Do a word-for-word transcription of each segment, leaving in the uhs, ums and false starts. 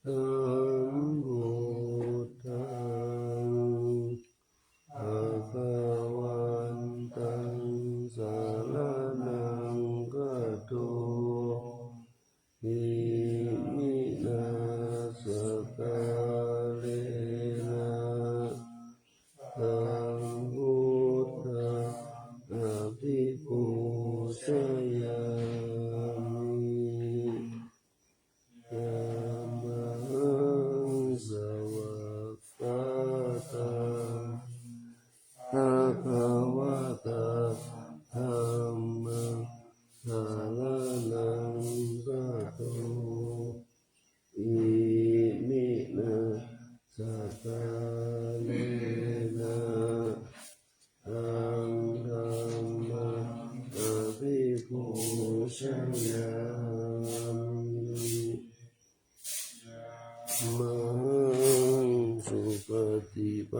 Sambuddhaṃ bhagavantaṃ saraṇaṃ gato. Iminā sakkārena taṃ buddhaṃ abhipūjayāmi. Yamhaṃ svākkhātaṃ bhagavatā dhammaṃ saraṇaṃ gato. Iminā sakkārena taṃ dhammaṃ abhipūjayāmi. Yamhaṃ supaṭipannaṃ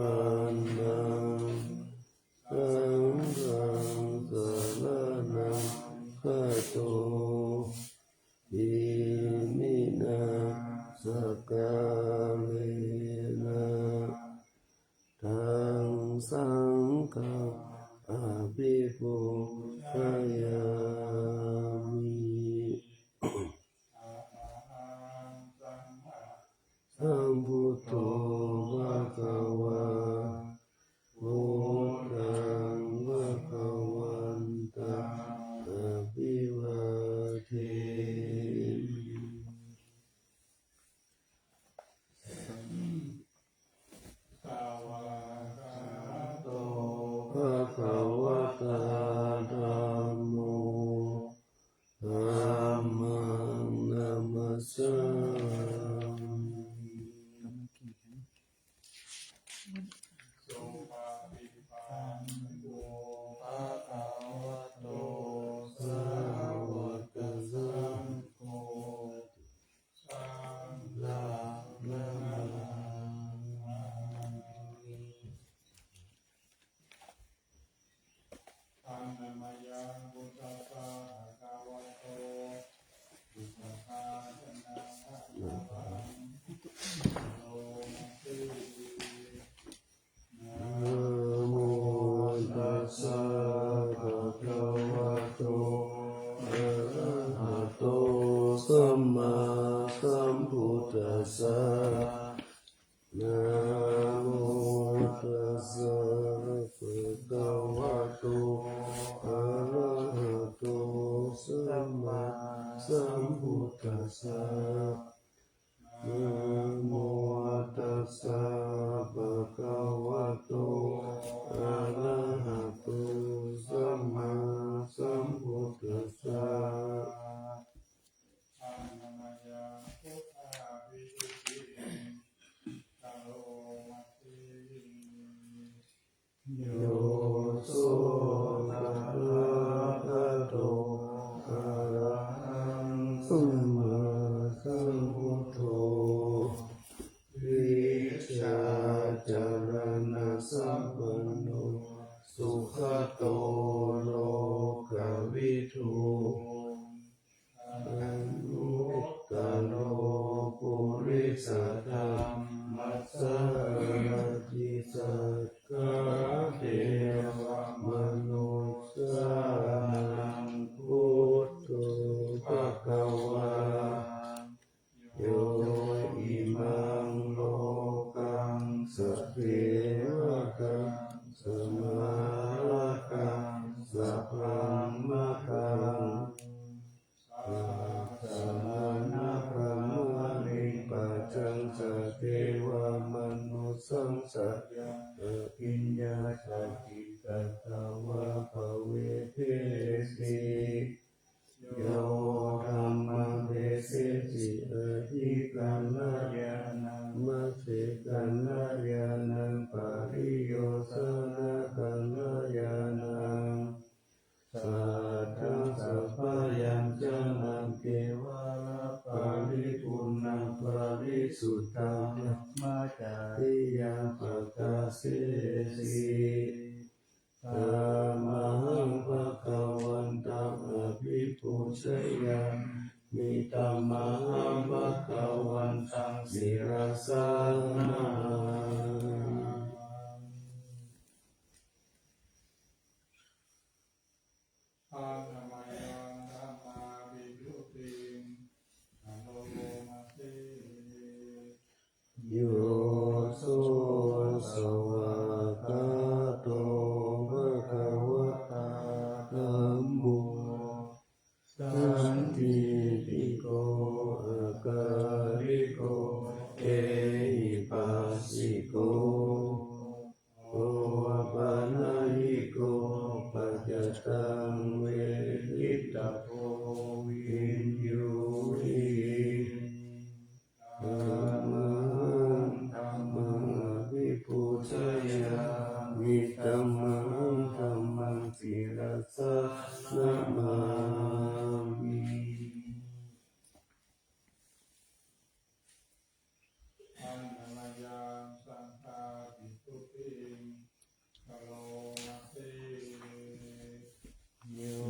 saṅghaṃ saraṇaṃ gato. Iminā sakkārena taṃ saṅghaṃ abhipūjayāmi. Sambuddho bhagavā, buddhaṃ bhagavantaṃ abhivādemi. Svākkhāto bhagavatā dhammo, dhammaṃ namassāmi. Supaṭipanno bhagavato sāvakasaṅgho, saṅghaṃ namāmi. Annamayaṃ buddhassa bhagavato, pubbabhāganātha bhagavanto. Namo tassa bhagavato arahato sammāsambuddhassa. Namo tassa bhagavato arahato sammāsambuddhassa. Namo tassa bhagavato arahato sammāsambuddhassa. Annamayaṃ buddhābhigītiṃ karoma devi. Yo so tathāgato arahaṃ sammāsambuddho, vijjācaraṇasampanno sugato lokavidū, anuttaro purisadammasārathi satthā devamanussānaṃ buddho bhagavā. Yo imaṃ lokaṃ sadevakaṃ samārakaṃ sabrahmakaṃ sassamaṇabrāhmaṇiṃ pajaṃ sadevamanussapānaṃ abhiññāya paṭikatvā pavedesi. Yo dhammaṃ deseti ādikalyāṇaṃ majjhekalyāṇaṃ pariyosānakalyāṇaṃ, sātthaṃ sabyañjanaṃ kevalaparipuṇṇaṃ parisuddhaṃ brahmacariyaṃ padassesi. Tamahaṃ bhagavantaṃ abhipūjayāmi, Tamahaṃ bhagavantaṃ sirasā namāmi. Handa mayaṃ dhammavisuddhiṃ karomati. Yo so svākkhāto bhagavatā dhammo sandiṭṭhiko akāliko ehipassiko opanayiko paccattaṃ veditabbo viññūhi. Tamahaṃ dhammaṃ abhipūjayāmi. Tamahaṃ dhammaṃ sirasā namāmi. Handa mayaṃ saṅghavisuddhiṃ karomati. Yo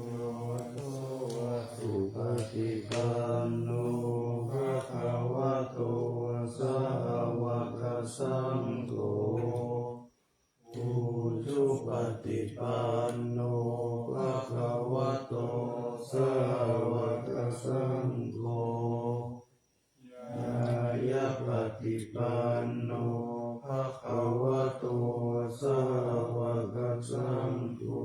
so supaṭipanno bhagavato sāvakasaṅgho, ujupaṭipanno bhagavato sāvakasaṅgho, ñāyapaṭipanno bhagavato sāvakasaṅgho,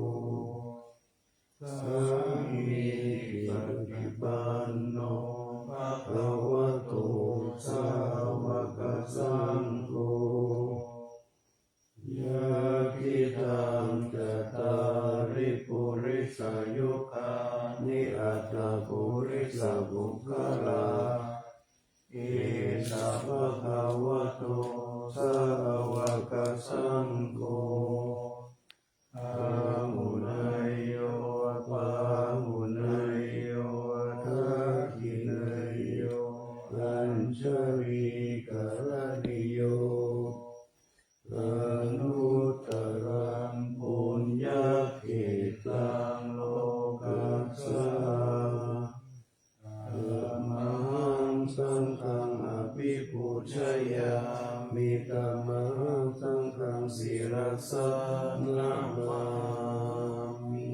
sāmīcipaṭipanno bhagavato sāvakasaṅgho, yadidaṃ cattāri purisayugāni aṭṭha purisapuggalā, esa bhagavato sāvakasaṅgho, āhuneyyo pāhuneyyo dakkhiṇeyyo añjalikaraṇīyo, anuttaraṃ puññakkhettaṃ lokassāti. Tamahaṃ saṅghaṃ abhipūjayāmi. Tamahaṃ saṅghaṃ sirasā namāmi.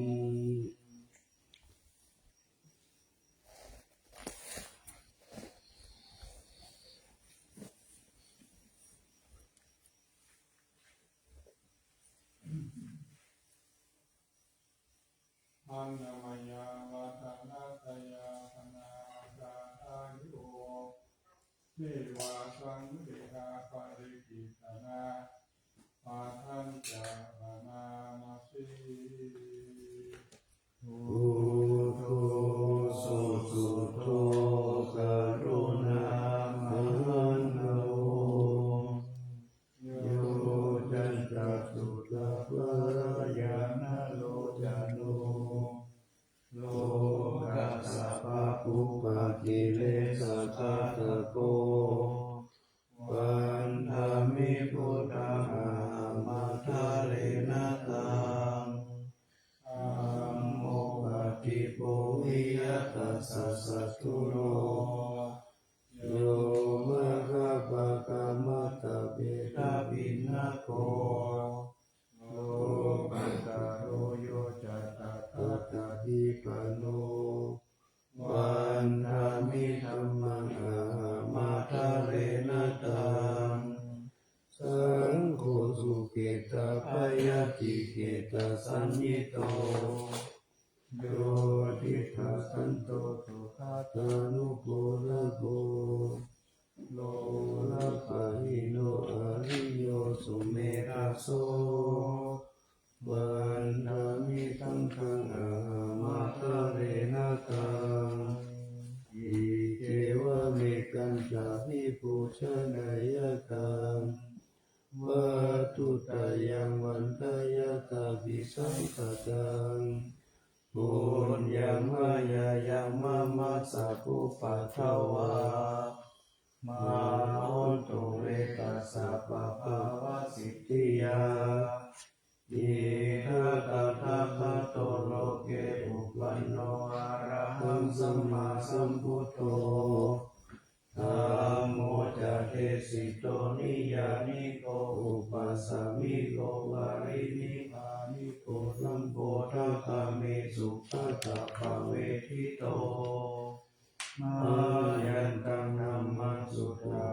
Handa mayaṃ ratanattayasāraṃ sāraṃ sahāyaṃ, sīvāsaṃ vihāparisajjānaṃ pādañca namāmi. Buddho susuddho karuṇāmahaṇṇavo, yoccantasuddhaparañāṇalocano, lokassa pāpūpakilesaghātako, vandāmi buddhaṃ ahaṃ ādarena taṃ. Dhammo paṭiboojiyā tassa satthuno, yo maggapākamattabhedabhinnako, lokuttaro yo ca tathāgatappaṭipanno, vandāmi dhammaṃ ahaṃ ādarena taṃ. Saṅgho duggetabbhayacikittasayyiṭṭho, yo diṭṭhasanto sugatānugo rago, lokapahīno ariyo sumedhaso, vandāmi saṅghaṃ ahaṃ ādarena taṃ. Iccevamekantabhipūjanīyaṃ vatthuttayaṃ vandeyyatabhisaṅkhataṃ. Puññaṃ mayā yaṃ mama sabbupaddavā, mā hontu ve tassa pāpāvasiddhiyā. Idha tathāgato loke uppanno arahaṃ sammāsambuddho desito niyyāniko upasamiko parinibbāniko sambodhagāmi supaṭipattipavārito. Mayantaṃ dhammaṃ sutvā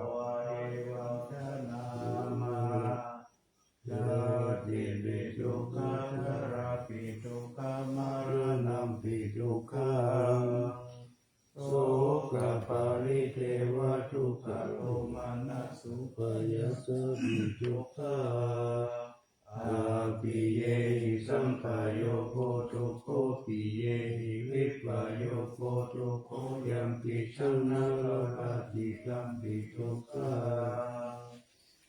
devaṃ bhaṇāma. Jātipi dukkhā jarāpi dukkhā maraṇampi dukkhaṃ sokaparidevadukkhadomanassupāyāsāpi dukkhā appiyehi sampayogo dukkho piyehi vippayogo dukkho yampicchaṃ na labhati tampi dukkhaṃ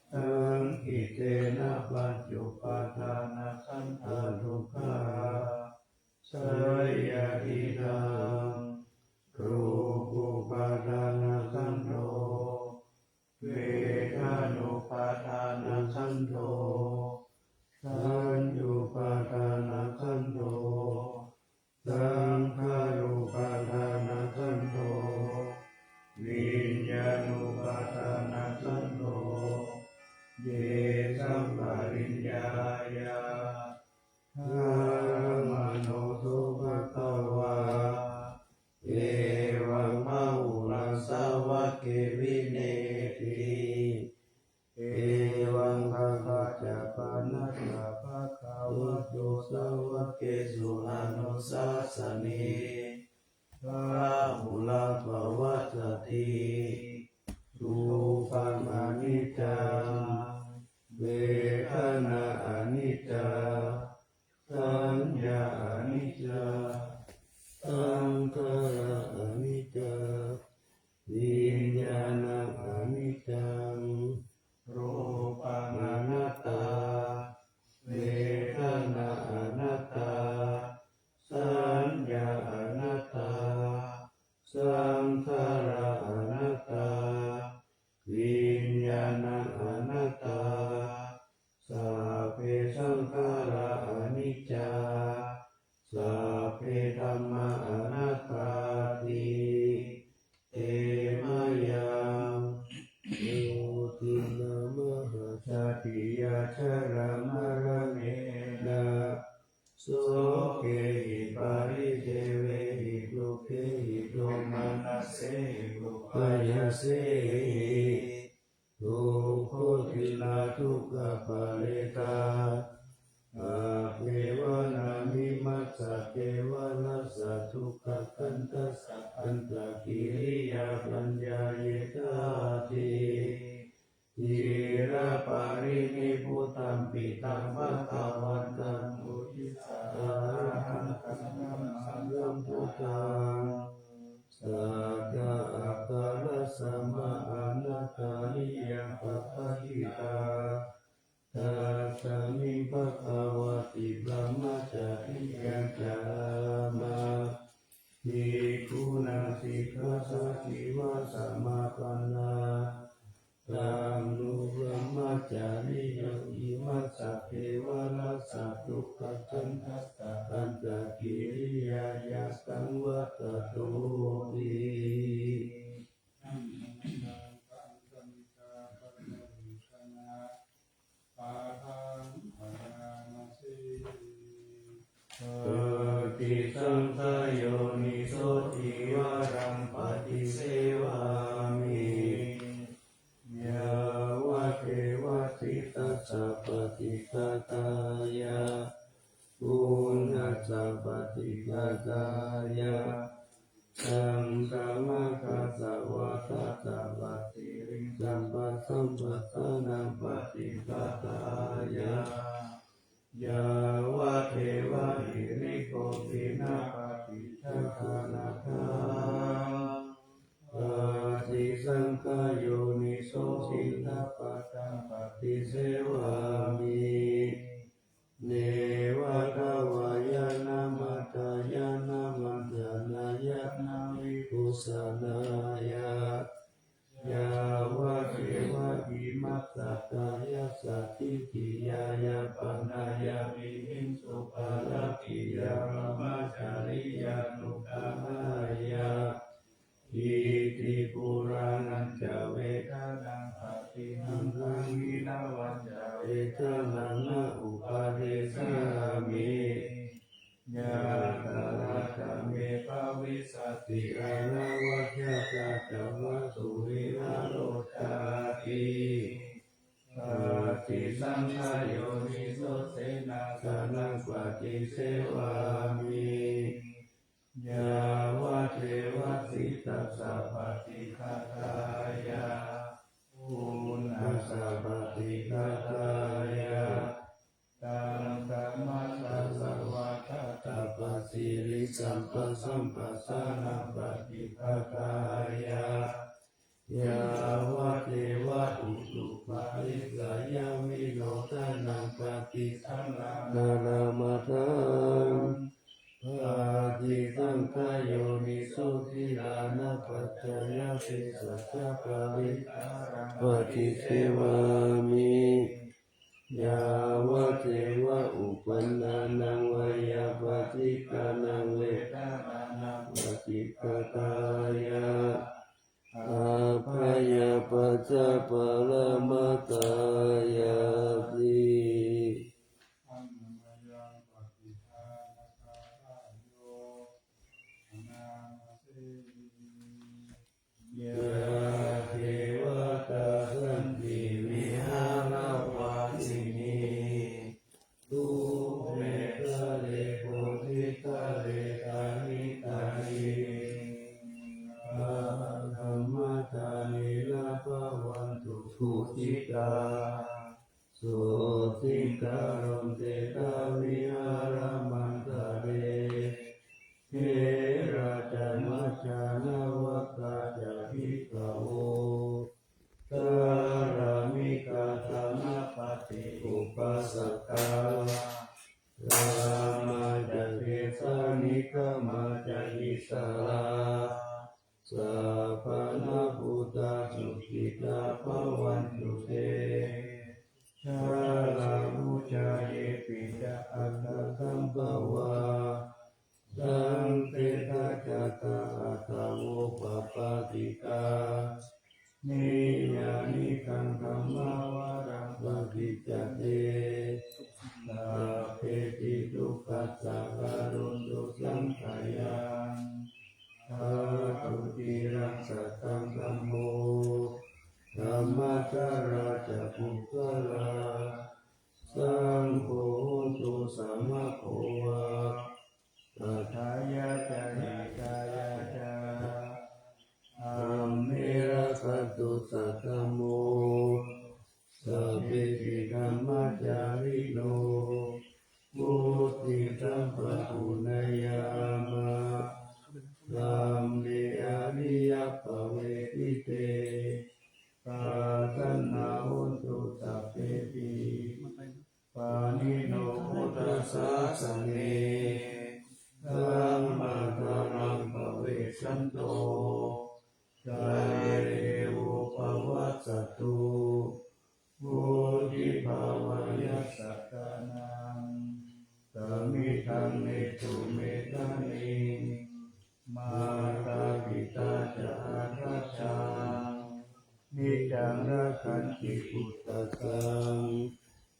saṅkhittena pañcupādānakkhandhā dukkhā. Seyyathīdaṃ rūpupādānakkhandho vedanupādānakkhandho saññupādānakkhandho saṅkhārupādānakkhandho viññāṇupādānakkhandho. Tesaṃ pariññāya brāhmaṇo so bhagavā evaṃ bahulā sāvake vineti. Evaṃ tassa pajunā bhagavato sāvakesu anussāsanī bahulā pavattati. Rūpaṃ aniccaṃ, vedanā aniccā, saññā aniccā, saṅkhārā aniccā, viññāṇaṃ aniccaṃ. Rūpaṃ anattā, vedanā anattā, saññā anattā, saṅkhārā anattā, viññāṇaṃ anattā. Sabbe saṅkhārā aniccā, sabbe dhammā anattāti. Te mayaṃ puthinā mahāsatiyā jarāmaraṇena sokehi paridevehi dukkhehi domanassehi upāyāsehi dukkhutinā dukkhaparetā appeva nāni massa kevalassa dukkhakandhassa antakiriyā paññāyetāti. Ciraparinibbutampi taṃ bhagavantaṃ uddissa arahantaṃ sammāsambuddhaṃ satthā ākārassa mahānāgariyā pabbajitā. Tasmiṃ bhagavā tibrahmacariyaṃ carāma. Bhikkhūnaṃ sikkhāsājīvasamāpannā taṃ nu brahmacariyaṃ imassa kevalassa dukkhakandhassa antakiriyāya saṃvattatoṭi. Paṭisaṅkhā yoniso cīvaraṃ paṭisevāmi. Yāvadeva cittassa paṭighātāya, phuṭṭhassa paṭighātāya, saṅkhārakkassa vādassa paṭirindappasamphassānaṃ paṭighātāya, yāvadeva hirikopinapaṭicchādanatthaṃ. Paṭisaṅkhā yoniso piṇḍapātaṃ paṭisevāmi. Neva davāya na madāya na maṇḍanāya na vibhūsanāya, yāvadeva imassa kāyassa ṭhitiyā yāpanāya vihiṃsuparatiyā brahmacariyānuggahāya. Iti purāṇañca vedanaṃ Tatiyampidaṃ virajaṃ vedanaṃ na uppādessāmi, yātrā ca me bhavissati anavajjatā ca vā duvidhā rogāti. Paṭisaṅkhā yoniso senāsanaṃ paṭisevāmi, yāvadeva sītassa paṭighātāya, uṇhassa paṭighātāya, taṃ khamatha savāhadapasirisamphasamphassānaṃ paṭighātāya, yāvadeva utuparissayavinodanaṃ paṭisallānārāmatthaṃ. Paṭisaṅkhā yoniso gilānapaccayabhesajjaparikkhāraṃ paṭisevāmi, yāvadeva uppannānaṃ veyyābādhikānaṃ vedanānaṃ paṭighātāya, abyāpajjhaparamatāyāti. Yā devatā santi vihāravāsinī, thūpe ghare bodhighare tahiṃ tahiṃ, tā dhammadānena bhavantu pūjitā, sotthiṃ karontedha vihāramaṇḍale. Therā ca majjhā navakā ca bhikkhavo, sārāmikā dānapatī upāsakā, gāmā ca desā nigamā ca issarā, sappāṇabhūtā sukhitā bhavantu te. Jalābujā yepi ca aṇḍakambhavā, saṃsedajātā athavopapātikā, niyyānikaṃ dhammavaraṃ paṭicca te, sabbepi dukkhassa karontu saṅkhayaṃ. Ṭhātu ciraṃ sataṃ dhammo, dhammaddharā ca puggalā, saṅgho hotu samaggo va, atthāya ca hitāya ca. Amhe rakkhatu saddhammo, sabbepi dhammacārino, vuḍḍhiṃ sampāpuṇeyyāma, dhamme ariyappavedite. Pasannā hontu sabbepi, pāṇino buddhasāsane. Dhammadharaṃ pavecchanto, kāle devo pavassatu, vuḍḍhibhāvāya sattānaṃ, samiddhaṃ netu medaniṃ. Mātā pitā ca atrajaṃ, niccaṃ rakkhanti puttakaṃ,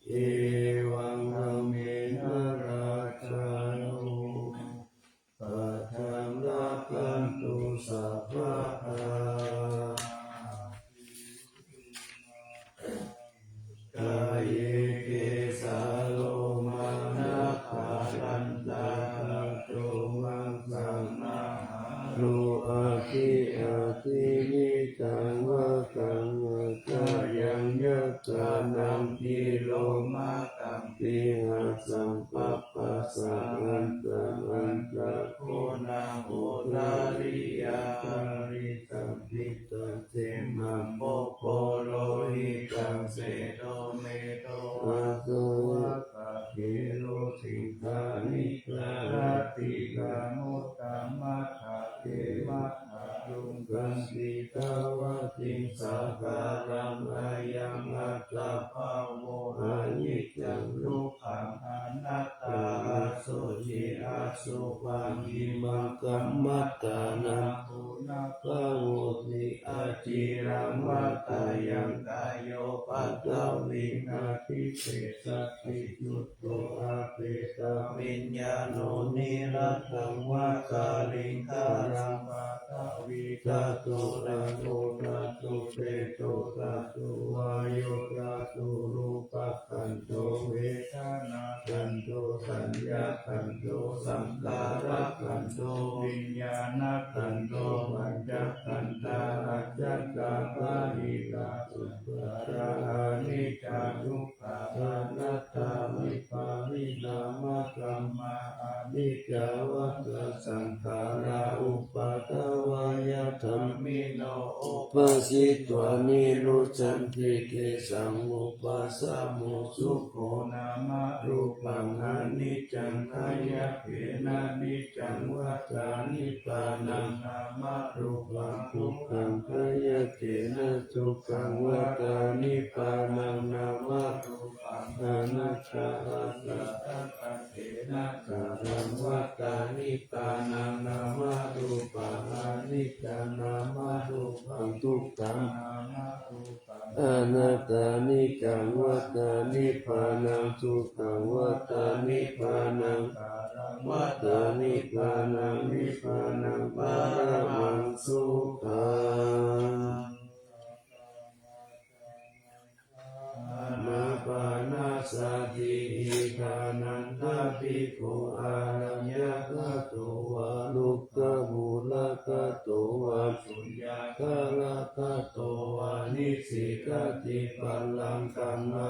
evaṃ dhammena rājāno, pajaṃ rakkhantu sabbadā. Kāye kecā lomā nakhā dantā taco maṃsahārū aṭṭhī aṭṭhimiñjaṃ vāgaṃ athāyaṃ yathā nandīlomakampi hassaṃ pabbāsaṃ antaṃ antā kho na odāri yā kalisaṃ pittaṃ semhaṃ pubbo lohitaṃ sedo medo vaso vassā kheḷo siṅghāṇikā radhikā muttamanāgā khemathā tuṅghaṃ sītavatiṃ sāgaraṃ ayaṃ attabhāvo aniccaṃ dukkhaṃ anattā asocī asubhaṃ khīmaṃ kammadānaṃ punabbhavoti aciraṃ vā tayaṃ paṭhaviṃ adhisessati, chuddho apetaviññāṇo niratthaṃva kaliṅgaraṃ paṭhavīdhātu, āpo dhātu, tejo dhātu, vāyo dhātu, rūpakkhandho, vedanākkhandho, saññākkhandho, saṅkhārakkhandho, viññāṇakkhandho, pañcakkhandhā ajjhattā bahirā sukhā dukkharā aniccā dukkhā anattā, vippariṇāmadhammā aniccā vata saṅkhārā, uppādavayadhammino uppajjitvā nirujjhanti, tesaṃ vūpasamo sukho. Nāmarūpaṃ aniccaṃ, khayatthenanij jaṃ vata nibbānaṃ, nāmarūpaṃ dukkhaṃ, khayatthenasukhaṃ vata nibbānaṃ, nāmarūpaṃ anattā, atītā bhūtā, bhavitānaṃ khalaṃ vata nibbānaṃ, nāmarūpaṃ aniccaṃ, nāmarūpaṃ dukkhaṃ, nāmarūpaṃ anattā, niccaṃ vata nibbānaṃ, sukhaṃ vata nibbānaṃ, vata nibbānaṃ, nibbānaṃ paramaṃ sukhaṃ. Dānapānasādīhi dānañca bhikkhū, āraññagato vā rukkhamūlagato vā, suññāgāragato vā, nisikkhati pallaṅkaṃ vā,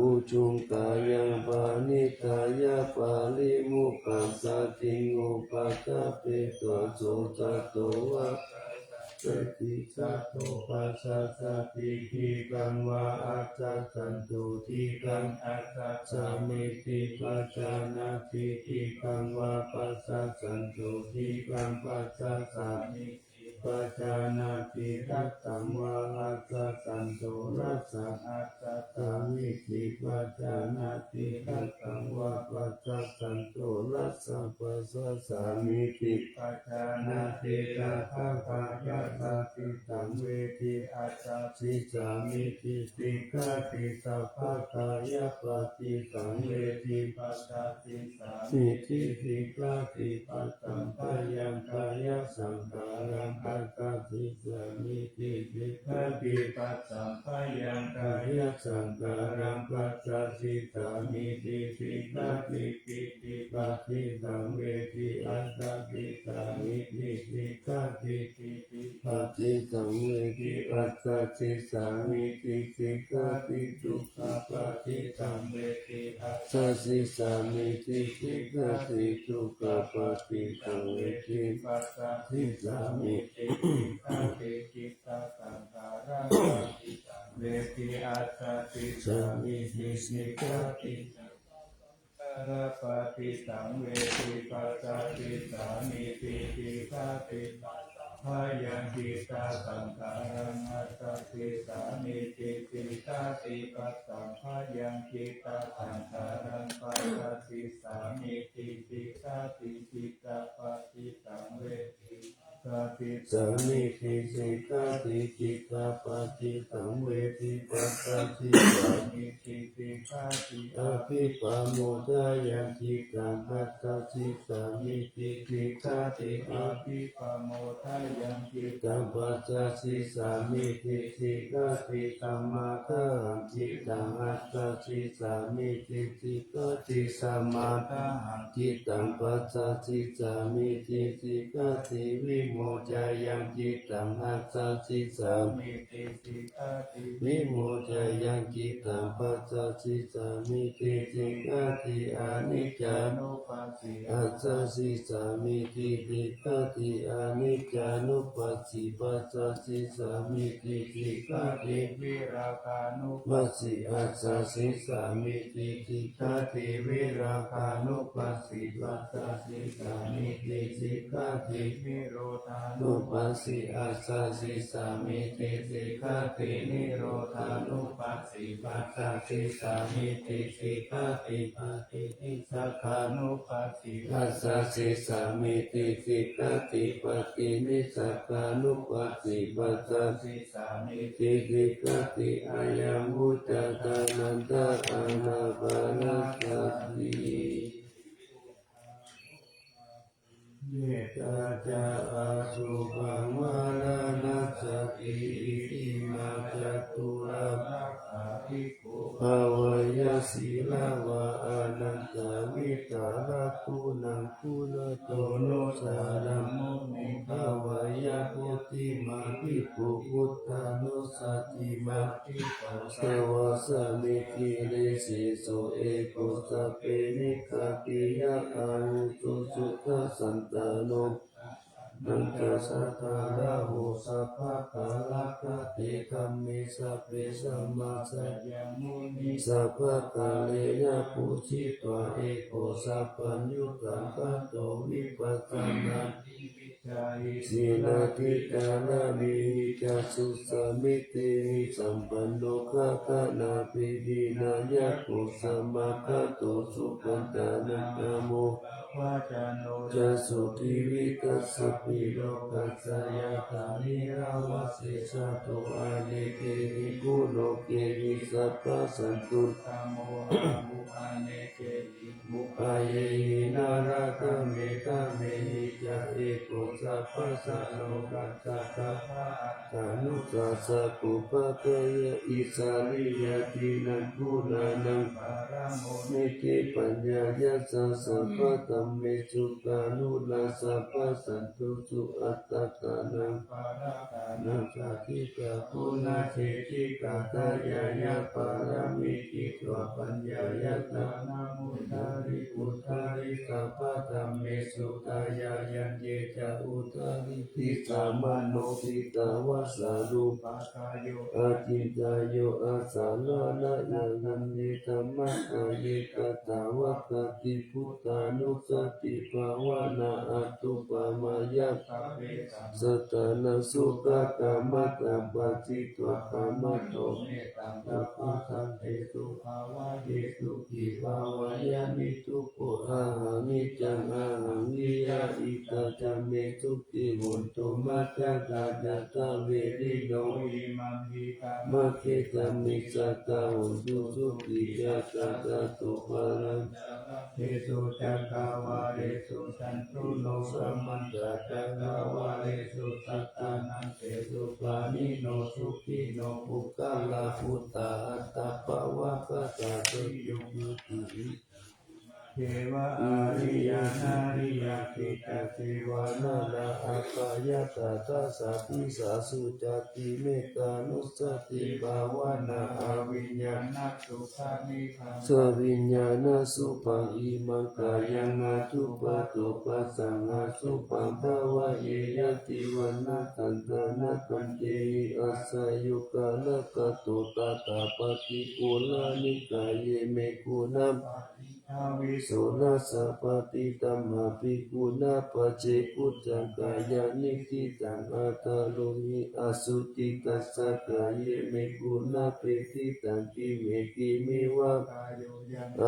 ujuṃ kāyaṃ paṇidhāya pāṇimukkhasātiṃ upajjhāpetvā, so cato vā sati, sato paccasati, khiḍḍaṃ vā accayanto, khiḍḍaṃ accasāmīti pajānāti, khiḍḍaṃ vā paccassanto, khiḍḍaṃ paccasāmī pajānāti, rassaṃ vā accassanto, rassaṃ accasāmīti pajānāti, rassaṃ vā paccassanto, rassaṃ passasāmīti pajānāti, rassabhāgaṃ passati saṃveti, assasissāmīti sikkhati, sabbakāyapaṭisaṃvedi passasissāmīti sikkhati, passamphayaṃkāyasaṅkhāraṃ passasissāmīti sikkhati, passamphayaṃkāyasaṅkhāraṃ passasissāmīti sikkhati, piṭṭhibhāgisaṃvedi assasissāmīti sikkhati, piṭṭhibhāgisaṃvedi assasissāmīti sikkhati, dukkhābhāgisaṃvedi assasissāmīti sikkhati, dukkhābhāgisaṃvedi passasissāmīti sikkhati, khiḍḍasaṅkhāraṃ bhāgisaṃvedi assasissāmīti sikkhati, saṅkhārabhāgisaṃvedi passasissāmīti sikkhati, passamphayaṃ khiḍḍasaṅkhāraṃ assasissāmīti sikkhati, passamphayaṃ khiḍḍasaṅkhāraṃ passasissāmīti sikkhati, khiḍḍābhāgisaṃvedi passasissāmīti sikkhati, khiḍḍābhāgisaṃvedi passasissāmīti sikkhati, abhippamodayaṃ khiḍḍaṃ passasissāmīti sikkhati, abhippamodayaṃ khiḍḍaṃ passasissāmīti sikkhati, samādahaṃ khiḍḍaṃ passasissāmīti sikkhati, samādahaṃ khiḍḍaṃ passasissāmīti sikkhati, vimocayaṃ khiḍḍaṃ passasissāmīti sikkhati, vimocayaṃ khiḍḍaṃ passasissāmīti sikkhati, aniccānuppassī passasissāmīti sikkhati, aniccānuppassī passasissāmīti sikkhati, virāgānuppassī passasissāmīti sikkhati, virāgānuppassi passasissāmīti sikkhati, niro nupassi assasi samiti sikkhati. Nirodhanupassi passasi samiti sikkhati. Paṭinissaggānupassi assasi samiti sikkhati. Paṭinissaggānupassi passasi samiti sikkhati. Ayaṃ vuccatānanda anaparāsati. Metā ca asubhaṃ maraṇassati. Itimā caturā bhāgā bhikkhū bhāweyya sīlavā anantavitarā guṇaguṇato nusaraṃ muniṃ bhāweyya. Puthimā bhikkhū buddhanussatiyā bhikkhavo savāsame giriseso eko sabbe nikkhantiyā avuso suddhasandāno nanda saddharāho sabbakārakkhate dhamme sabbe sammāsayamuni sabbakālena pūjitva eko sabbaññutaṃ patto vipassanā sīlādhikaraṇīhi ca susamādehi sampanno gāthānābhidhānāya ko samāgato supaṇṇānaṃ amo ca sotthi vītasabbe lokassa yathā nirāva seṭṭho anekehi bhulokehi sabbasattu upayehi narāgamehi dhamehi ca eko sabbaññutaṃ anussāsakupaggayha isariyā dīnaguṇānaṃ paramonithi paññāya ca sabbadhammesu karuṇā sabbasattusu attānaṃ naṃ sādhikā guṇaseṭṭhikā dāyāya pāramī tiṭṭhā paññāya ca namuttari uttari sabbadhammesu dāyāyante ca uttari disā mano siddhā vassa rūpakāyo acintayyo asaraṇayo yante dhammakāye katvāna buddhānussatibhāvanā atthupamayā sabbesaṃ sattānaṃ sukhakaṃ maṅgalaṃ paccitvā khamato mettaṃ sabbasaṅghesu bhāvayesu khīvāvaya niddukho ahaṃ niccaṃ ahaṃ vihāri tañca me sukhī hontu majjhattā ca saverino imaṃ hitāmaggē samijjhitā hontu sukhī ca tadā so balaṃ sabbesu cakkavāḷesu saṇṭhino samantā cakkavāḷesu satānantesu pāṇino sukhino puggalā buddhā attappavattā siyujuti devā ariyā nariyā khiḍḍāsevanārā aggayatā dasa disā sucati mettānussatibhāvanā abhiññāṇasubhāni saviññāṇasubhaṃ imaṃ kāyaṃ āsupado pasaṃ āsubhaṃ bhāvaye yadivaṇṇaṃ candano khantehi asayuṃ kālakato tathāpatti purāṇi kāye me guṇā bhāvesu rājā paṭidhammapi guṇā pacce bhujagayha niṭṭhitaṃ aṭṭharohi asuci tassa kāye me guṇā peṭṭhitaṃ khime khemeva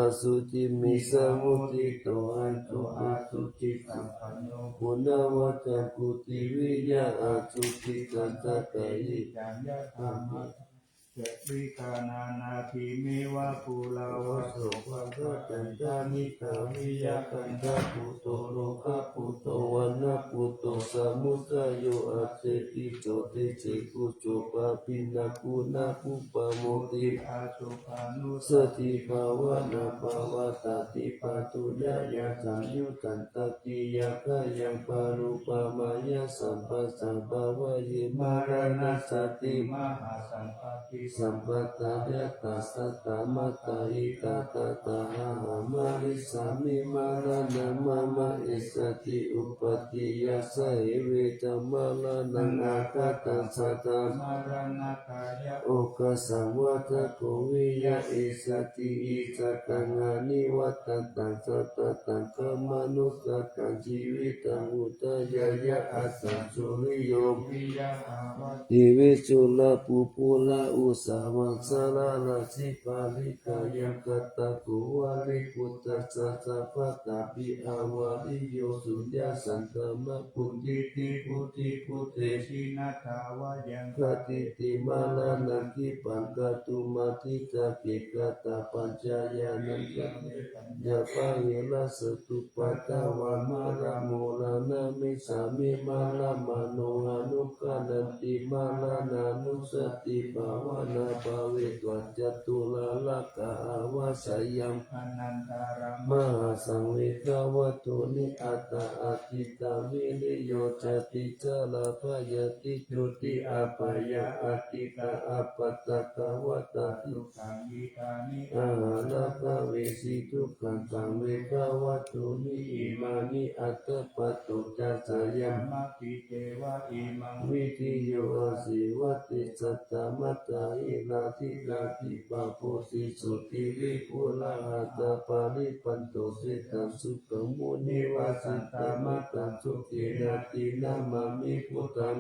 asuci me samuṭṭhito hanto asuci sampanno guṇavaccaṃ puthiviya asuci tassa kāye ca yathā maṇi ca vigaṇhānaṃ khemeva purakavassopasaṭṭhaṃ khanitvā viya kaṇṭaṃ putho lokaputto vaṇṇaputo samudayo aseṭṭhito tese bhujūpapinnaṃ guṇābhiṃ pamodati. Asubhaṃ nussatibhāvanā pavattati pāturayaṃ saṃyuttaṃ tatiyākayaṃ parupamāya sabbasaṃ bhāvaye maraṇassati mahāsaṅghampi sampattāyatā sattā mātā hi tathā tāhāham marissāmi maraṇaṃ mama essatthi upādiyassa eveta maraṇaṃ aggaṭaṃ sattā maraṇatthāya okāsaṃ vaḍḍhako viya essatthi icchakaṃ haniva tattha sattā taṅkhamanusakaṃ jīvitaṃ udayāya attaṃ suriyo viya āva divi surāpupura usavasarā rājjipālikayaṃ gattako vāriputtassaha sabbatapi avariyo suññā santama buddhiti buddhi buddhe jinatha vayaṃ khatiti maraṇaṃ khippaṃ kātumatthita ke katapañcayānaṃ yāpahīra satupaddavā maraṃ maraṇaṃ maraṇamissāmi maraṃ maraṇo anukkhaṇanti maraṇānussati bhāvanā bhāvetvā caturāgā avajjayaṃ anantarā mahāsaṃ vegavato niyatāyatā viriyo cati cārā bhayāti jotī apāyā atītā appaṭivatā dukkhā āhārā pavesi dukkhaṃ saṃ vegavato niyyānimāni athāpattho ca sayamāti ceva imaṃ vidiyo asīvati sattā mātā hirādi rādi pāposi sotthi vipullā hatthaparittaṃ seṭṭhaṃ sukhaṃ munivarantaṃ mātā sokena tinā māmi buddhaṃ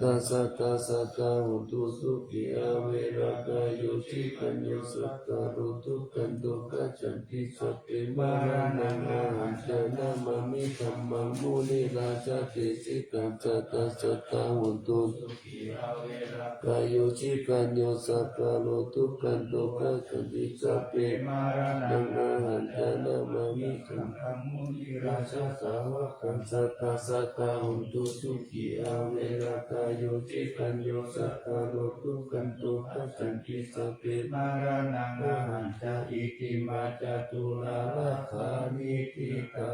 dasatā sadā hontu sukhī averā kāyo cirañño sadā rogā dukkhadantā gacchanti sabbe maraṇaṃ ahañca namāmi dhammaṃ munirājadesetaṃ sadā sadā hontu sukhī averā kāyo cirañño sadā rogā dukkhadantā gacchanti sabbe maraṇaṃ ahañca namāmi saṅghaṃ munirājasāvakaṃ sadā sadā hontu sukhī averā kāyo cirañño sadā rogā dukkhadantā gacchanti sabbe maraṇaṃ ahañca itthimatā caturāgā vidhitā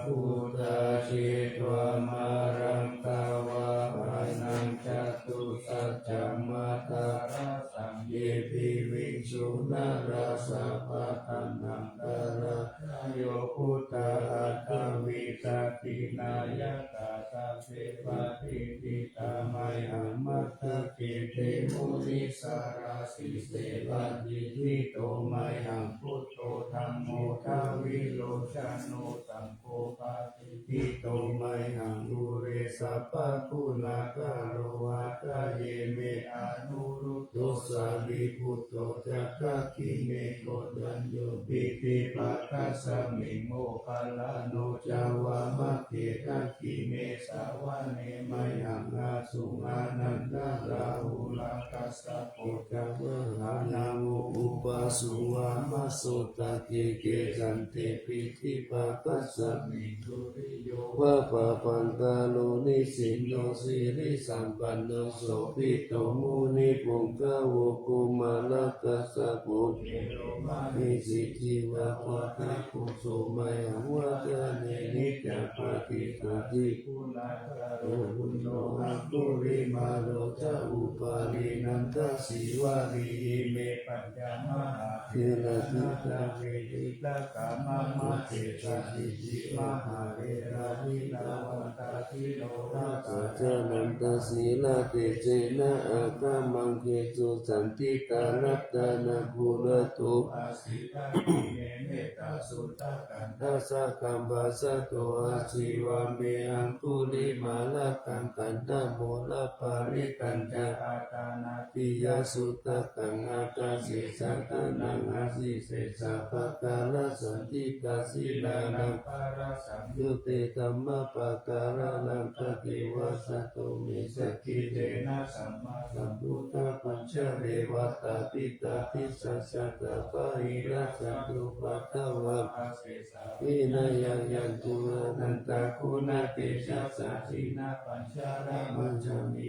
buddhā jetvā māraṃ davāhanaṃ catusaccāmatarasaṃ ye piviṃsu narāsabhataṇhaṅkarādayo buddhā aṭṭhavīsati nāyakā sabbe patiṭṭhitā mayhaṃ matthake te munissarā sīse patiṭṭhito mayhaṃ buddho dhammo dvilocano saṅgho patiṭṭhito mayhaṃ ure sabbaguṇākaro hadaye me anurud dho sārīputto ca dakkhiṇe koṇḍañño piṭṭhibhāgasmiṃ moggallāno ca vāmake dakkhiṇe savane mayhaṃ āsuṃ ānandarāhulā kassapo ca mahānāmo ubhāsuṃ vāmasotake. Kesante piṭṭhibhāgasmiṃ suriyo va pabhaṅkaro nisinno sirisampanno sobhito munipuṅgavo. Kumārakassapo thero mahesī cittavādako so mayhaṃ vadane niccaṃ patiṭṭhāsi guṇākaro. Puṇṇo aṅgulimālo ca upālī nandasīvalī ime pañca mahātherā jātā nalāṭe tilakā mama. Sesāsīti mahātherā jitavanto jinorasā jalantā sīlatejena aṅgamaṅgesu saṇṭhitā. Ratanaṃ purato āsi dakkhiṇe mettasuttakaṃ dhajaggaṃ pacchato āsi vāme aṅgulimālakaṃ. Khandhamoraparittañca āṭānā ṭiyasuttakaṃ ākāse chadanaṃ āsi sesā pākārasaṇṭhitā. Sīlānaṃ pārasaṃyutte dhammapākāralaṅkate vasato me sakiccena sammāsambuddhapañjare. Vātapittādisañjātā bāhirajjhattupaddavā āsesā vinayaṃ yantu anantaguṇatejasā. Jinapañjaramajjhamhi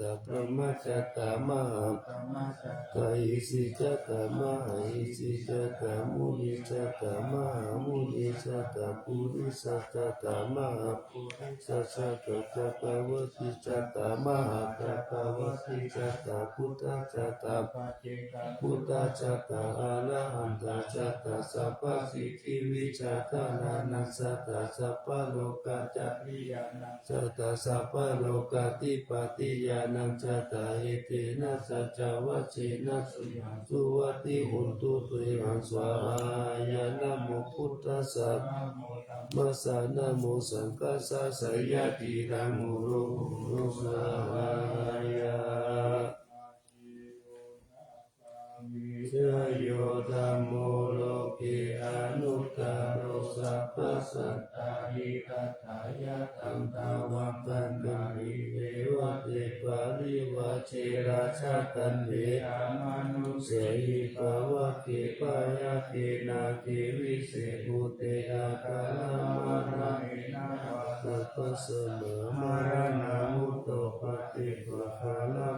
Brahmajātā mahābrahmajātā, Isijātā mahāisijātā, Munijātā mahāmunijātā, Purisajātā mahāpurisajātā, Cakkavātijātā mahācakkavātijātā, Buddhajātā Buddhajātā Arahantajātā, Sabbasiddhivijjādharānaṃ jātā, Sabbalokacariyanānaṃ jātā, Sabbalokadhipatiyānaṃ jātā, Etena saccavajjena suyaṃ suvatthi hotu te. Ahaṃ svāhāya. Namo buddhassa, namo dhammassa, namo saṅghassa, jayasiddhaṃ hotu te. Svāhāya. Jayo dhammo loke anuttaro, sabbasattahitatthāya, taṃ dhammaṃ vandāmi devate. Parivajje rājadaṇḍe, amanussāhi pāvake, byagghe nāge vise bhūte, akālamaraṇena vā sabbasmā maraṇā mutto paṭibhāgā,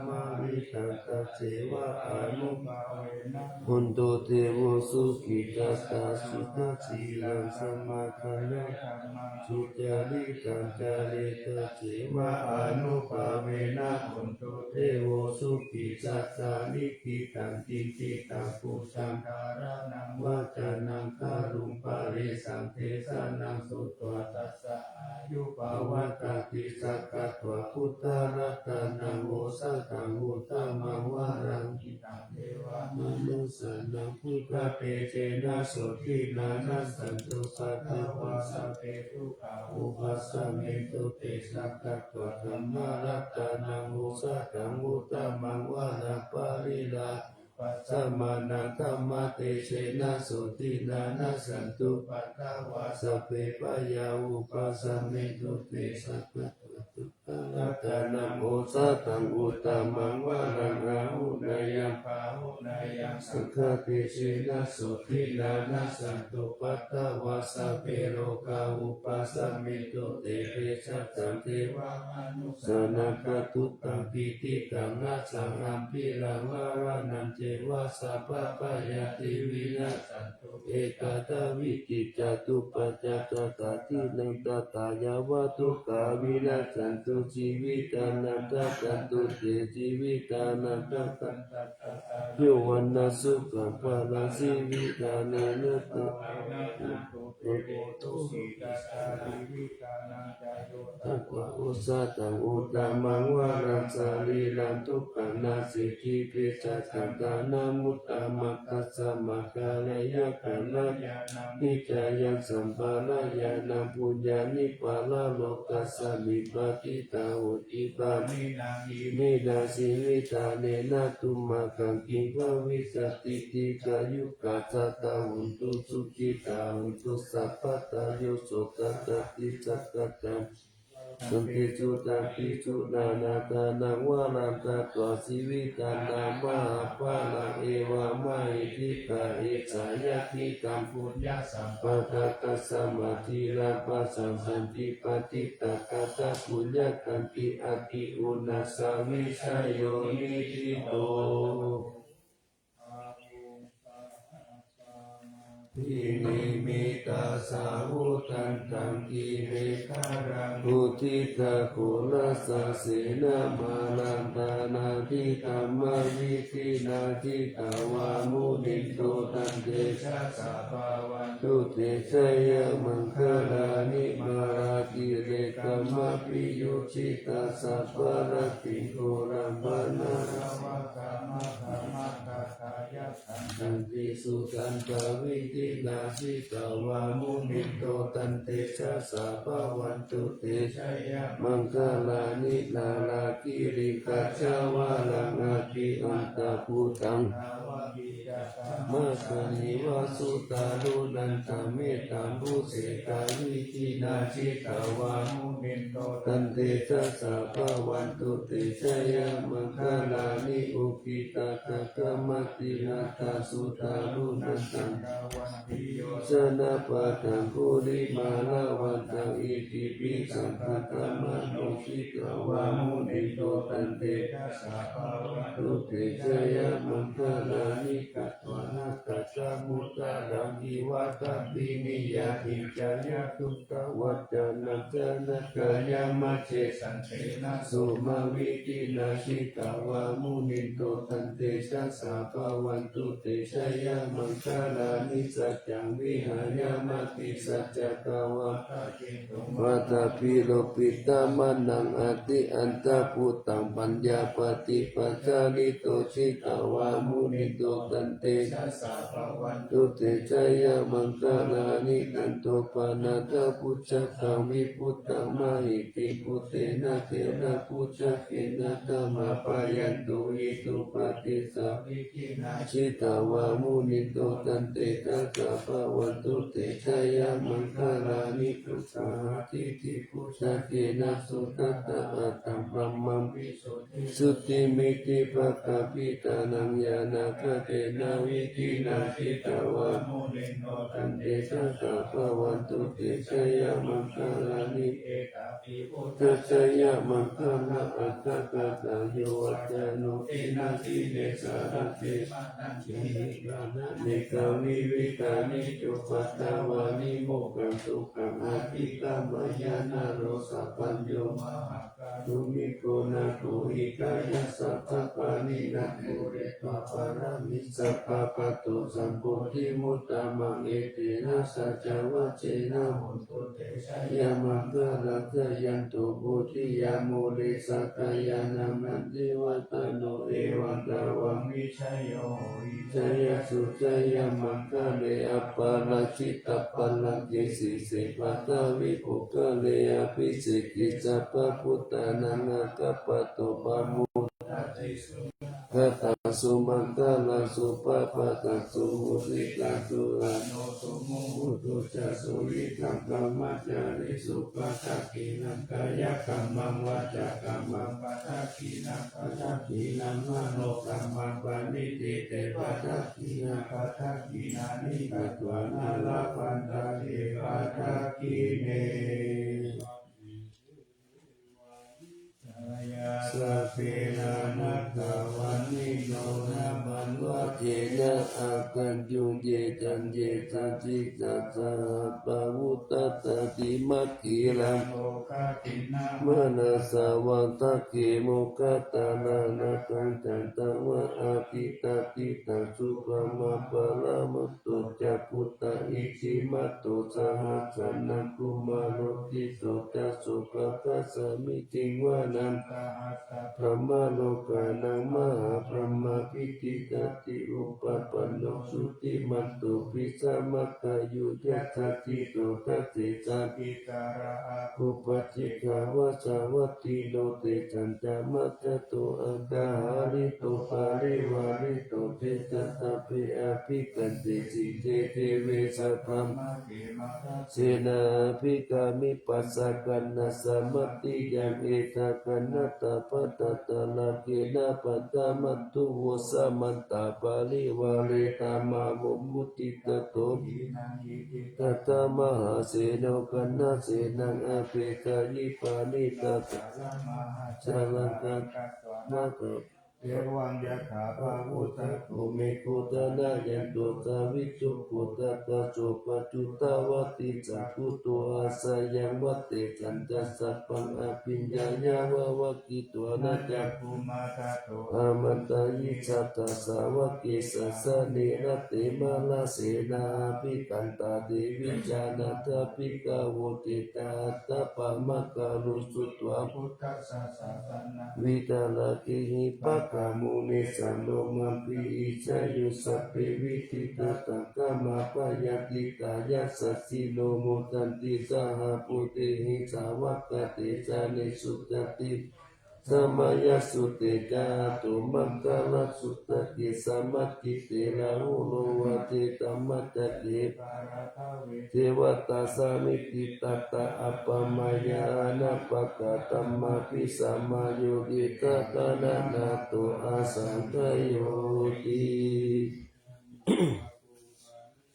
māritattaceva anubhāvena hontu devo sukhitattā. Suddhasīlaṃ samādāya, dhammaṃ sucaritaṃ care, tasseva anubhāvena hontu devo sukhitattā. Likkhitaṃ cintitaṃ pūjaṃ dhāraṇaṃ vācanaṃ garuṃ, paresaṃ desanaṃ sutvā, tassa āyu pavaḍḍhaṃ. Sakkatvā buddharatanaṃ osathaṃ uttamaṃ varaṃ, hitaṃ devamanussānaṃ, buddhatejena sotthinā, nassantu katvāna sabbe dukkhā, vūpasamentu te. Sakkatvā dhammaratanaṃ osathaṃ uttamaṃ varaṃ, pariḷāhūpasamanaṃ, dhammatejena sotthinā, nassantupaddavā sabbe bhayā, vūpasamentu te. Sakkatvā saṅgharatanaṃ osathaṃ uttamaṃ varaṃ, āhuneyyaṃ pāhuneyyaṃ, saṅghatejena sotthinā, nassantupaddavā sabbe, rogā vūpasamentu te. Bhejjhaṃ devamanussānaṃ, katvāna paṇidhī te, āsaṃ ambhīraṃ, mārānañceva sabbabhayantī, vinassantu te ekadā vītī. Catuppañca sattādīnaṃ, tathāyeva dukkhā, vinassantu jīvitaṃ, nakkhattatu te jīvitā, nānāgaṅkhaṇatthasā, āyu vaṇṇaṃ sukhaṃ balaṃ, jīvitadāyavo bhava, maraṇā nānvaṃ dukkhe, bhayasotthi ca nivītanaṃ. Jayo tatvā osathaṃ uttamaṃ varaṃ, sarīraṃ dukkham nasīti, bhejjhaṃ dānamuttamaṃ, tasmā kālena kalyāṇaṃ, niyyānaṃ sampadañāṇaṃ, puññāni paralokasmiṃ, patiṭṭhā hoti pāṇinā, iminā jīvithanena, tumhehi kiṃ bhavissati, dīghāyukā sadā hontu, sukhitā hontu sabbadā. Yo sotthaṃ atthisaṅkhātaṃ, saṅghe sutaṃ pisuṃ, nānādānaṃ varaṃ datvā, jīvitadaṃ mahapphalaṃ, evamāyeva dīghā esā, yadidaṃ puññasampadaṃ, tasmā dīvāvasaṃ santi, patiṭṭhā katapuññakkhenti, atthi uṇhissaṃ vijayo niṭṭhito. Nimmitaṃ sāvudhantaṃ, girimekhalaṃ uditaghorasasenamāraṃ, dānādidhammavidhinā jitavā munindo, tantejasā bhavatu te jayamaṅgalāni. Mārātirekamabhiyujjhitasabbarattiṃ, ghorampanāḷavakamakkhamathaddhayakkhaṃ, khantīsudantavidhi Jitavā munindo taṃ tejasā bhavatu te jayamaṅgalāni. Nāḷāgiriṃ gajavaraṃ atimattabhūtaṃ, dāvaggicakkamasanīva sudāruṇantaṃ mettambusekavidhinā jitavā munindo taṃ tejasā bhavatu te jayamaṅgalāni. Ukkhittakhaggamatihatthasudāruṇantaṃ dhāvantiyojanapathaṅgulimālavantaṃ iddhībhisaṅkhatamano jitavā munindo taṃ tejasā bhavatu te jayamaṅgalāni. Katvāna kaṭṭhamudaraṃ iva gabbhinīyā ciñcāya duṭṭhavacanaṃ janakāyamajjhe santena somavidhinā jitavā munindo taṃ tejasā bhavatu te jayamaṅgalāni. Saccaṃ vihāya matisaccakavādaketuṃ vādābhiropitamanaṃ atiandhabhūtaṃ paññāpadīpajalito jitavā munindo taṃ tejasā bhavatu te jayamaṅgalāni. Nandopanandabhujagaṃ vibudhaṃ mahiddhiṃ puttena therabhujagena damāpayanto iddhūpadesavidhinā jitavā munindo taṃ tejasā bhavatu te jayamaṅgalāni. Duggāhadiṭṭhibhujagena sudaṭṭhahatthaṃ brahmaṃ visuddhijutimiddhibakābhidhānaṃ ñāṇāgadena vidhinā jitavā munindo taṃ tejasā bhavatu te jayamaṅgalāni. Etāpi buddhajayamaṅgalaaṭṭhagāthā yo vācano dinadine sarate matandī hitvāna nekavividhāni cupaddavāni mokkhaṃ sukhaṃ adhigameyya naro sapañño. Mahākāruṇiko nātho hitāya sabbapāṇinaṃ pūretvā pāramī sabbā patto sambodhimuttamaṃ. Etena saccavajjena hotu te jayamaṅgalaṃ. Jayanto bodhiyā mūle sakyānaṃ nandivaḍḍhano evaṃ tvaṃ vijayo hohi jayassu jayamaṅgale. Aparājitapallaṅke sīse paṭhavipokkhare abhiseke sabbabuddhānaṃ aggappatto pamodati. Sunakkhattaṃ sumaṅgalaṃ supabhātaṃ suhuṭṭhitaṃ sukhaṇo sumuhutto ca suyiṭṭhaṃ brahmacārisu. Padakkhiṇaṃ kāyakammaṃ vācākammaṃ padakkhiṇaṃ padakkhiṇaṃ manokammaṃ paṇidhī te padakkhiṇā padakkhiṇāni katvāna labhantatthe padakkhiṇe. Sabbe nānābhavāni no nāmanvacena āgañchuṃ ye caññe sadisā saha pavutthajātimakkhīlaṃ manasā vaḍḍhake moggallānaṃ nāgaṃ candaṃva ādittā diṭṭhaṃsu brahmā paramatto ca puttā iddhimato saha sanaṅkumāro tisso ca sopāga samiddhiṃ vanaṃ brahmalokānaṃ mahābrahmābhitiṭṭhati upapanno jutimanto bhismākāyo yasassi so dasettha upajjhāyā vajjavattino tesañca majjhato aṭṭhaharito parivārito tesa sabbe abhikkante sinde deve sabrahmake mahāsenā abhikkāmi passa kaṇhassa mandiyaṃ etha kaṇhatha bandhatha rāgena bandhamatthu vo samantā parivāretha mā vo muñcittha sotthinnaṃ iti tattha mahāseno kaṇhasenaṃ apesayi paṇidhā salamahāsalaṃ katvāna kaṭṭha evaṃ yathā pāvussako megho thanayanto savijjuko tadā so paccudāvatti saṅkuddho asayaṃvate sañcassa paṃ abhiññāya vavakkhitvāna cakkhumā tato āmantayi satthā sāvake sāsane rate. Mārasenā abhikkantā te vijānātha bhikkhavo te ca aṭṭhapāmakāro sutvā buddhassa sāsanaṃ vītarāgehi pakka Kamo me saro mapi ijayo sabbe vidita takama payatika yasassino modanti saha butehi sāvaka te jane sujati samayasutte ca ātu maṅgala sujati samajjite rahulo vajeta majjake devatā samiti tattha appamāya anāpakatamābhi samayo itthadanānato asaṅkhayoti.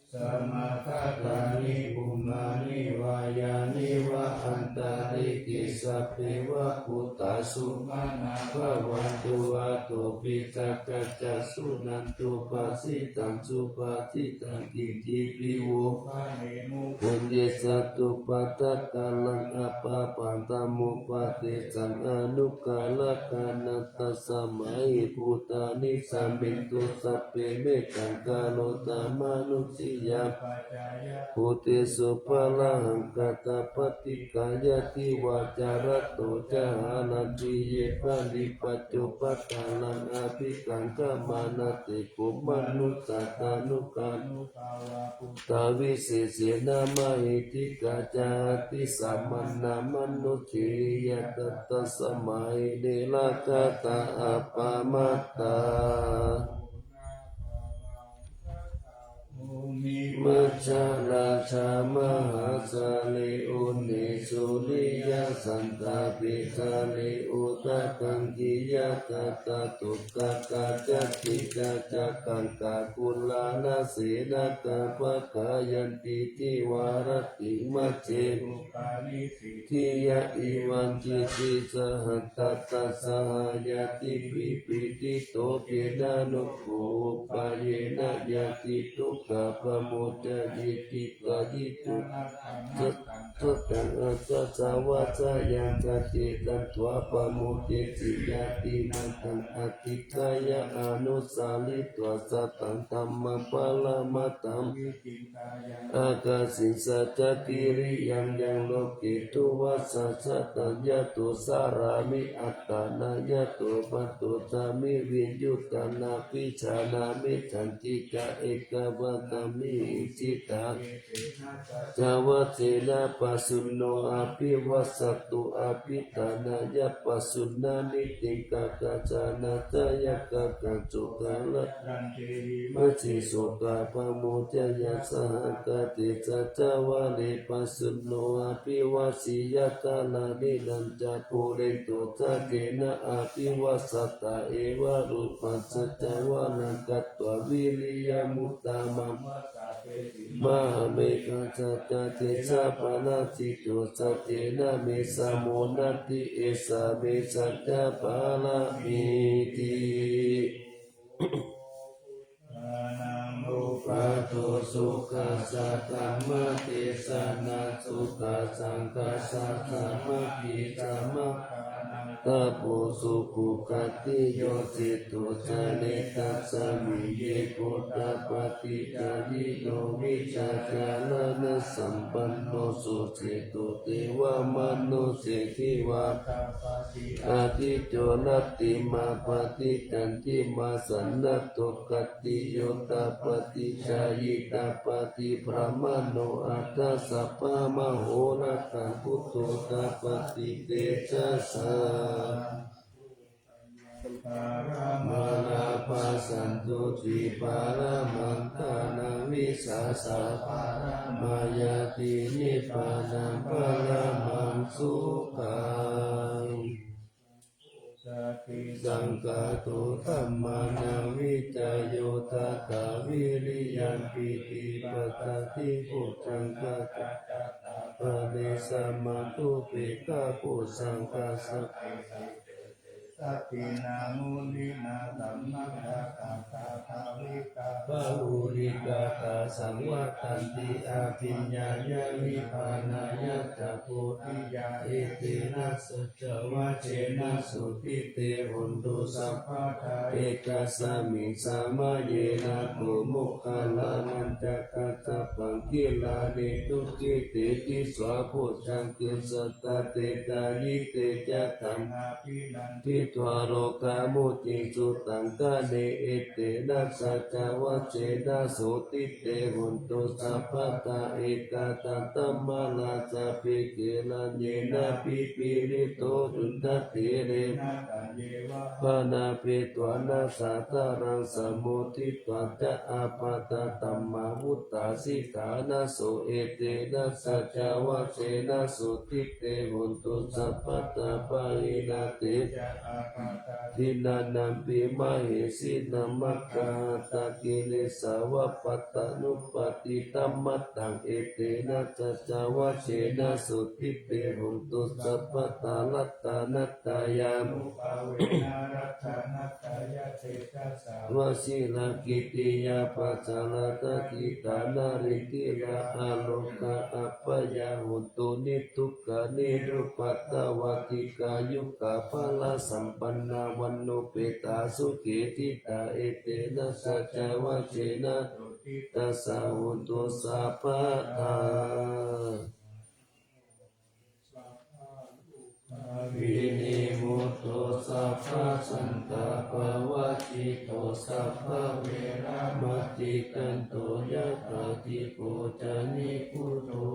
Samāgatāni bhummāni vā yāni va antalikkhe sabbeva bhūtā sumanā bhavantu athopi sakkacca suṇantu bhāsitaṃ subhāsitaṃ itipi vo bhaṇemu puññe sattupathakaraṃ appaṭipattamupadesaṃ anuggarakanā. Tasmā hi bhūtā nisāmethu sabbe mettaṃ karotha mānusiyā pajāya bhūtesu pāṇahaṅkhatapaṭi kāyā divā ca ratto ca haranti ye balipaccupatthānaṃ abhikkāmantā te kho manussā tānugahā tā visesena mahiddhikā ca atisamannā mānusiyā ca tasmā hi nirakkhattā appamattā. Bhūmi majjā rājā mahāsale uṇṇi suriyā santāpe sare udakaṅkhiyā dhataraṭṭhakā ca khīṇā ca kaṅkā kumbhaṇḍanakā paggayanti divā rattimajjhe sudāni siddhiyā evaṃ jjete saha satthasahaññātibhi pīḷito khemanukampāyena yadi dukkhā pamuñceyeti. Ṭhāyi ca sataṃ asasaṃ vāsayaṃ kacce taṃ tvā pamuñcesi. Yadi na taṃ adhiṭṭheyya anussaritvā sataṃ dhammaṃ paramatthaṃ ākaṅkhitvā yaṃ loke dvādasāsanaṃ yato carāmi atthānaṃ yato paṭicchāmi viññuhi nābhijānāmi sañcicca ekā vāsamihi ṭhitā ca vajjena pasunno abhivāsatu abhiṭhānāya pasuṇṇāni tiṇṇaṃ kaccayannāya kaṅkhaṃ so majjhe sokā pamuñceyya saha kālena ca vare pasunno abhivāseyya. Thanayaṃ ca putena abhivāsatā evarūpaṃ satyavanaṃ katvā viriyamuttamaṃ mahābhismā ca tejapālajjito saccena me samo natthi esā me saccapāramīti. Buddhānaṃ uppādo sukha saddhammadesanā sukhā saṅghassa sāmaggī samaggānaṃ tapo sukhupaṭiyo seṭṭho jāne tasmiṃ ye buddhā paṭiccayino vijjācaraṇasampanno so seṭṭho devamanussena dvādasetthiyo rattimābhāti candimā sannaddho khattiyo tapati jhāyī tapati brāhmaṇo atha sabbamahorattiṃ buddho tapati tejasā. Pāramā labhantu tiparamaṃ dhanaṃ vissāsaparamā ñātī nibbānaṃ paramaṃ sukhaṃ. Saṅkhāto dhammānaṃ vicayo tathā viriyaṃ pīti passaddhi bojjhaṅgā ca cattāpare samādhupekkhabojjhaṅgā sabbe saddhinā muninā sammadakkhātā bhāvitā bahulīkatā saṃvattanti abhiññāya nibbānāya ca bodhiyā. Etena saccavajjena sotthi te hotu sabbadā. Ekasmiṃ samaye nātho moggallānañca kassapaṃ gilāne dukkhite disvā bojjhaṅge satta desayi. Te ca taṃ abhinanditu Ārogamucciṃsu taṅkhaṇe, etena saccavajjena sotthi te hotu sabbadā. Ekadantamārā ca bhikkhū hiraññena abhipīḷito, cundattherena taññeva bhaṇāpetvāna sādaraṃ, sammoditvā ca ābādhā tamhā vuṭṭhāsi ṭhānaso. Etena saccavajjena sotthi te hotu sabbadā. Pahīnā te ca ābādhā tiṇṇannampi mahesinaṃ, maggāhatakilesāva pattānuppattidhammataṃ. Etena saccavajjena sotthi te hotu sabbadā. Ratanattayānubhāvena ratanattayatejasā, vajirakkhittiyā pajaratā khiḍḍānaradīghā, arogā abyāpajjhā hontu niddukkhā nirupaddavā, dīghāyukā balasampannā vaṇṇaṃ upethā sukhī ṭhitā. Etena saccavajjena sotthi tassa hotu sabbadā. Vinimutto sabbasantāpavajjito, sabbaveramatikkanto, yathā dīpo ca nibbutho.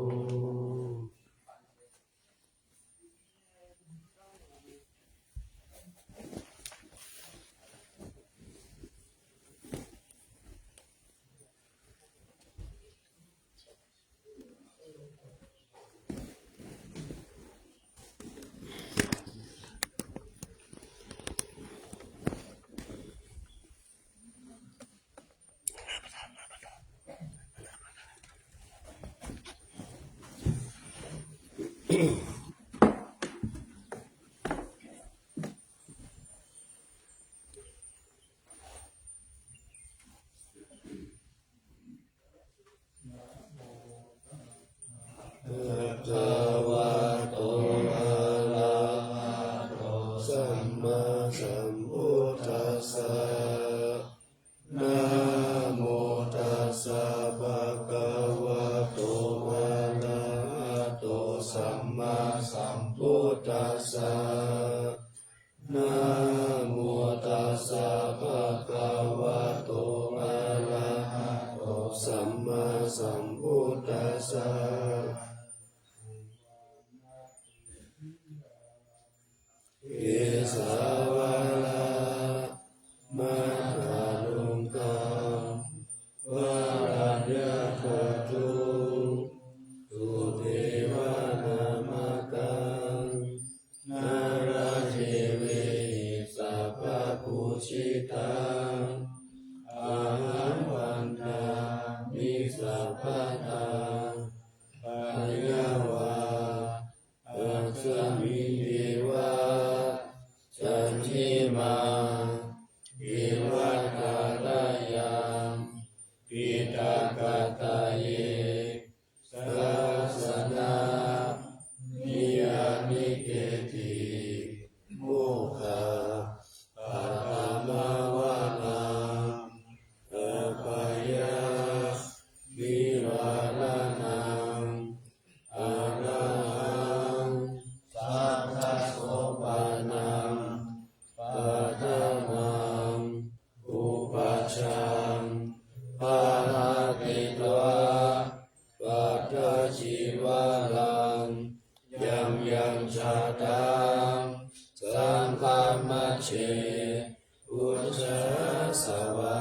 Bhagavato arahato sammāsambuddhassa. Namo tassa bhagavato arahato sammāsambuddhassa. Namo tassa bhagavato arahato sammāsambuddhassa. Kesavādaṃ vādaṃ yathātthū sudevanāmakam, nāḷāgiriṃ sabbapūjitaṃ, ahaṃ vandāmi sabbadā, bhayavā asmiṃ yeva candimā iva tharayaṃ, diṭṭhagadāye sāsanaṃ niyamiteti, mokkhaparamā varaṃ abhayanivāraṇaṃ, arahaṃ sabbasopānaṃ paṭhamaṃ upajjhaṃ pahātatvā pattacīvaraṃ, yaṃ yaṃ jātaṃ saṅghamajjhe pūjassa vā